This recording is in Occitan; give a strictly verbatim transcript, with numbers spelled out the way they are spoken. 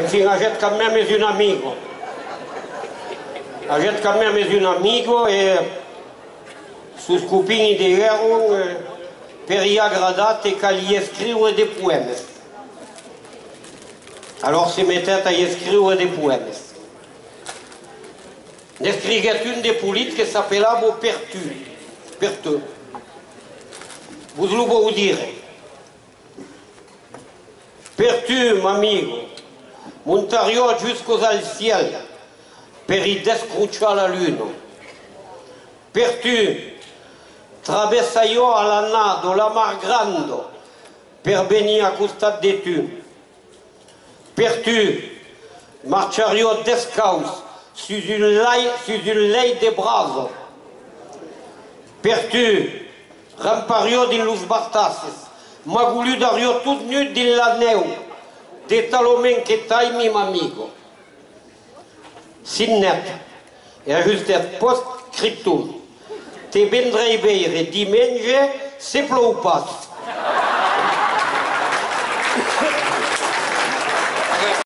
Enfin, agètz quand mèmes una amiga. Agètz quand mèmes una amiga e sos copins i deguèron, eh, per i agradar te caliá escriure de poèmes. Alòrs se metèt a i escriure de poèmes. N'escriguèt un de polit que s'apelava Per tu. Per tu. Vos lo vau dire. Per tu, m'amigo, montariá juscas al cièl per i descrochar la luna. Per tu, traversariá a la nada la mar granda per venir a costat de tu. Per tu, marchariá descauç sus un lai-, sus un lèit de brasa. Per tu, rampariá dins los bartasses, m'agoludariá tot nud dins la nèu, de talament que t'aimi, m'amigo. Signèt e ajustèt post-scriptum: te vendrèi veire dimenge se plòu pas.